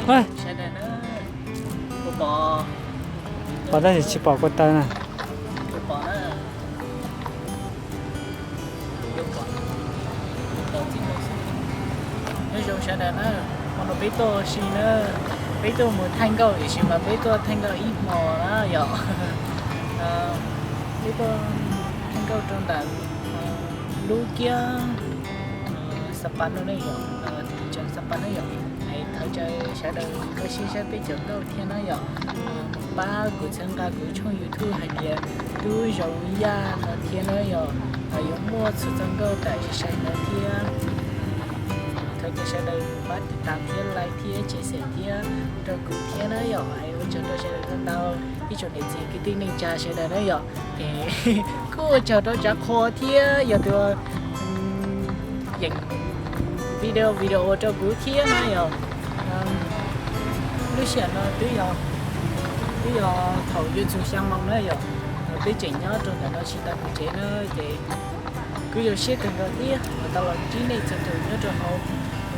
Sawv daws na, kuv pom, pom tab sis tsis pom kuv taw na. Kuv pom na, kuv pom, kuv tau txij no xwb. Nyob zoo sawv daws na, hmo no peb tuaj ua si na, peb tuaj mus thaij nkauj tiam sis mas peb tuaj thaij nkauj ib hmos na yom. Peb tuaj thaij nkauj rau ntawm lub kiab Xas Pas no ne yom, tseem Xas Pas ne yom. Thov caw sawv daws koj sib saib peb cov nkauj thiab na yom. Pab kuv txhawb nqa kuv tshooj YouTube hais tias Tub Zoov Yaj no thiab na yom. Yuav muaj txhua txoj nkauj tawm sai sai no thiab. Thov caw sawv daws pab tiv tas thiab like thiab share thiab rau kuv thiab na yom. Ua tsaug rau sawv daws ntau ntau, ib tsoom niam txiv kwv tij neej tsa sawv daws na yom. Es kuj ua tsaug rau tsav qhua thiab yog tus yeem video video rau kuv thiab na yom. Lub sij hawm no twb yog, twb yog thaum yuav txog xya moos na yom. Twb tseem nyob rau ntawm no tsis tau mus tsev na ces kuj zoo siab kawg nkaus thiab uas tau los ntsib nej txhua tus nyob rau hauv,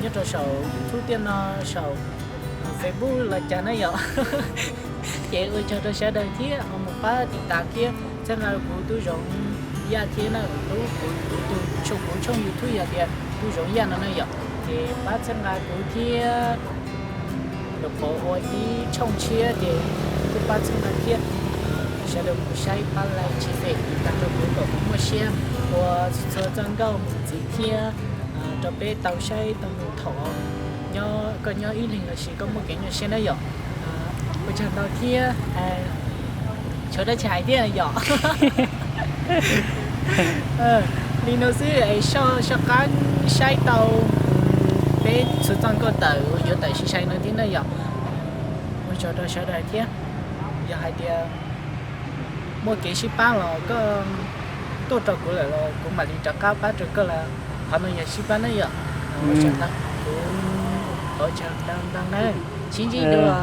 nyob rau saum YouTube thiab no, saum Facebook los cas na yom. Ces ua tsaug rau sawv daws thiab uas mus pab tiv tas thiab txhawb nqa kuv Tub Zoov Yaj thiab na. Lub kuv, kuv tus, kuv tshooj YouTube yog tias Tub Zoov Yaj no na yom. Ces pab txhawb nqa kuv thiab lawm pab ua ib tshooj tshiab ces kuj pab txhawb nqa thiab. Sawv daws mus saib pab like share tiv tas rau kuv kom kuv muaj siab ua txhua txoj nkauj mus ntxiv thiab rau peb tau saib tau mus thaum nyob, koj nyob ib leeg los sis koj muaj kev nyuaj siab na yom. Ua tsaug ntau thiab. Tshuav dab tsi hais thiab yom. Li no xwb es soj qab saib tau peb txhua txoj nkauj tawm uas yuav tawm sai sai no thiab na yom. Ua tsaug rau sawv daws thiab. Yog hais tias muaj kev sib pab los koj tuaj rau kuv lawm los kuv mam li rov qab pab rau koj lawm. Qhov no yog sib pab na yom. Ua tsaug ntau, kuv ua tsaug ntau ntau na. Sib ntsib dua.